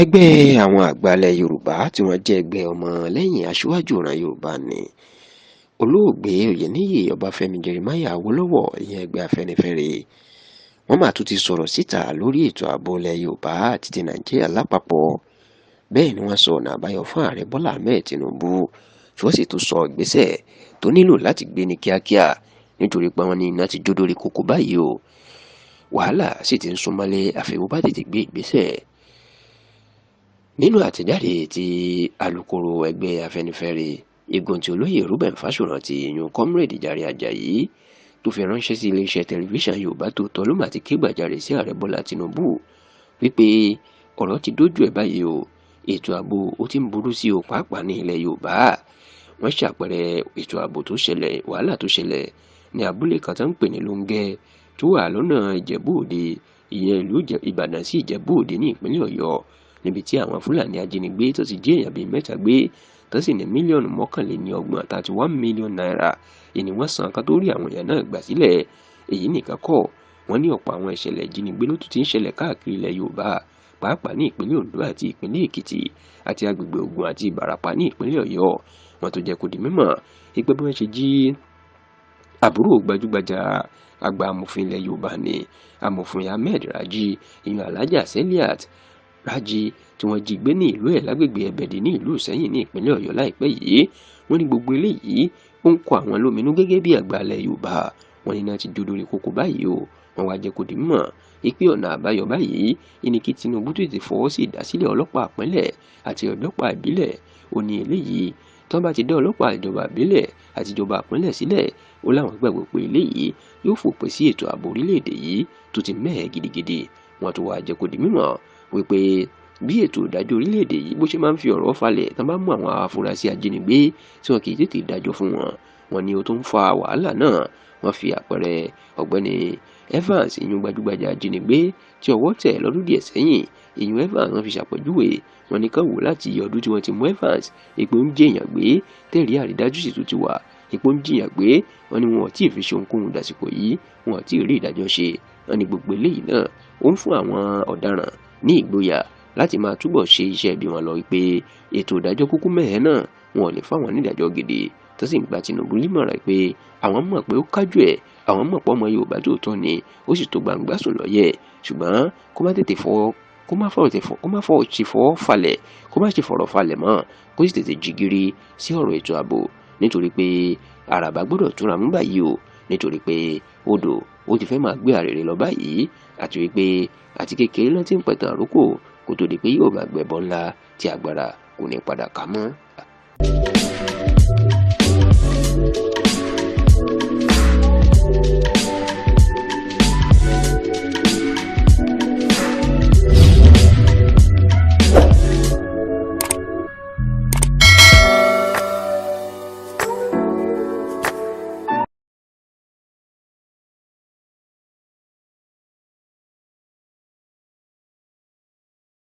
Ẹgbẹ́ àwọn àgbà ilẹ̀ Yorùbá tí wọ́n jẹ́ ẹgbẹ́ ọmọlẹ́yìn aṣíwájú ìran Yorùbá ní Olóògbé Oyèníyì Ọbáfẹ́mi Jeremiah Awólọ́wọ̀, ìyẹn ẹgbẹ́ Afẹ́nifẹ́re, wọ́n mà tún ti sọ̀rọ̀ síta lórí ètò ààbò ilẹ̀ Yorùbá àti ti Nàìjíríà lápapọ̀. Bẹ́ẹ̀ ni wọ́n sọ ọ̀nà àbáyọ fún Ààrẹ Bọ́lá Ahmed Tinubu, tí wọ́n sì tún sọ ìgbésẹ̀ tó nílò láti gbé ní kíákíá, nítorí pé wọ́n ní iná ti jó dórí kókó báyìí o, wàhálà sì ti ń súnmọ́lé àfi bó bá tètè gbé ìgbésẹ̀. Nínú àtẹ̀jáde tí alukoro ẹgbẹ́ Afẹ́nifẹ́re igun tí olóyè Reuben Fásórántì, ìyún Comrade Jàre Àjàyí, tó fi ránṣẹ́ sí iléeṣẹ́ tẹlifíṣàn Yorùbá Tòótọ́, ló mà ti ké gbàjarè sí Ààrẹ Bọ́lá Tinubu wípé ọ̀rọ̀ ti dójú ẹ̀ báyìí o, ètò ààbò ó ti ń burú sí o, pàápàá ní ilẹ̀ Yorùbá. Wọ́n ṣàpẹẹrẹ ètò ààbò tó ṣẹlẹ̀, wàhálà tó ṣẹlẹ̀ ní abúlé kan tó ń pè ní Lóńgẹ́, tó wà lọ́nà Ìjẹ̀bú Òde, ìyẹn ìlú Ìbàdàn sí Ìjẹ̀bú Òde ní ìpínlẹ̀ Ọ̀yọ́, níbi tí àwọn Fúlàní ajínigbé tó ti jí èèyàn bíi 3 gbé, tó sì ní mílíọ̀nù 31, ₦31 million, ìní wọ́n san kan tó rí àwọn èèyàn náà gbà sílẹ̀. Èyí nìkan kọ́, wọ́n ní ọ̀pọ̀ àwọn ìṣẹ̀lẹ̀ ìjínigbé ló tún ti ń ṣẹlẹ̀ káàkiri ilẹ̀ Yorùbá, pàápàá ní ìpínlẹ̀ Oǹdó àti ìpínlẹ̀ Èkìtì àti agbègbè Ògùn àti Ìbàràpá ní ìpínlẹ̀ Ọ̀yọ́. Wọ́n tó jẹ́ kó di mímọ̀ wípé bí wọ́n ṣe jí àbúrò gbajúgbajà àgbà amòfin ilẹ̀ Yorùbá ní Amòfin Ahmed Raji, ìyẹn Alhaja Seliat Raji, tí wọ́n jí gbé ní ìlú ẹ̀ lágbègbè Ẹ̀bẹ̀dì ní ìlú Ìsẹ́yìn ní ìpínlẹ̀ Ọ̀yọ́ láìpẹ́ yìí. Wọ́n ní gbogbo eléyìí ó ń kọ àwọn lóminú gẹ́gẹ́ bí àgbà ilẹ̀ Yorùbá. Wọ́n ní iná ti jó dórí kókó báyìí o. Wọ́n wá jẹ́ kó di mímọ̀ ìpè ọ̀nà àbáyọ báyìí ìní kí Tinubu tètè fọwọ́ sí ìdásílẹ̀ ọlọ́pàá ìpínlẹ̀ àti ọlọ́pàá ìbílẹ̀. Ó ní eléyìí, tí wọ́n bá ti dá ọlọ́pàá ìjọba ìbílẹ̀ àti ìjọba ìpínlẹ̀ sílẹ̀, ó láwọn gbàgbọ́ pé eléyìí yóò fòpin sí ètò ààbò orílẹ̀-èdè yìí tó ti mẹ́hẹ̀ gidigidi. Wọ́n tún wá jẹ́ kó di mímọ̀ wípé bí ètò ìdájọ́ orílẹ̀-èdè yìí bó ṣe máa ń fi ọ̀rọ̀ falẹ̀ tán bá mú àwọn afurasí ajínigbé tí wọn kì í tètè dájọ́ fún wọn, wọ́n ní ó tó ń fa wàhálà náà. Wọ́n fi àpẹẹrẹ ọ̀gbẹ́ni Evans, ìyún gbajúgbajà ajínigbé tí ọwọ́ tẹ̀ lọ́dún díẹ̀ sẹ́yìn, ìyún Evans, wọ́n fi ṣàpèjúwe. Wọ́n ní kàn wò láti ọdún tí wọ́n ti mú Evans, ipò ń jẹ́yàn gbé, tẹ̀rí àrídájú sì tún ti wà ipò ń jìyàn gbé. Wọ́n ní wọn ò tí ì fi ṣe ohunkóhun dàsìkò yìí, wọn ò tí ì rí ìdájọ́ ṣe. Wọ́n ní gbogbo eléyìí náà ó ń fún àwọn ọ̀daràn ní ìgboyà láti máa túbọ̀ ṣe iṣẹ́ ibi wọn lọ, wípé ètò ìdájọ́ kúkú mẹ́hẹ̀ náà, wọn ò lè fáwọn onídàájọ́ gidi. Tó sì ń gba Tinubu nímọ̀ràn pé àwọn mọ̀ pé ó kájú ẹ̀, àwọn mọ̀ pé ọmọ Yorùbá tòótọ́ ni, ó sì tó gbangba sùn lọ́yẹ̀, ṣùgbọ́n kó má tètè fọwọ́, kó má fọwọ́ kó má fọwọ́ ṣe fọwọ́ falẹ̀, kó má ṣe fọ̀rọ̀ falẹ̀ mọ́, kó sì tètè jí gìrì sí ọ̀rọ̀ ètò ààbò, nítorí pé àràbà gbọ́dọ̀ túnra mú báyìí o, nítorí pé odò ó ti fẹ́ máa gbé àrèrè lọ báyìí, àti wípé àti kékeré náà ti ń pẹ̀tàn àrókò kó tó di pé yóò máa gbẹ̀bọ ńlá tí agbára kò ní padà ká mọ́.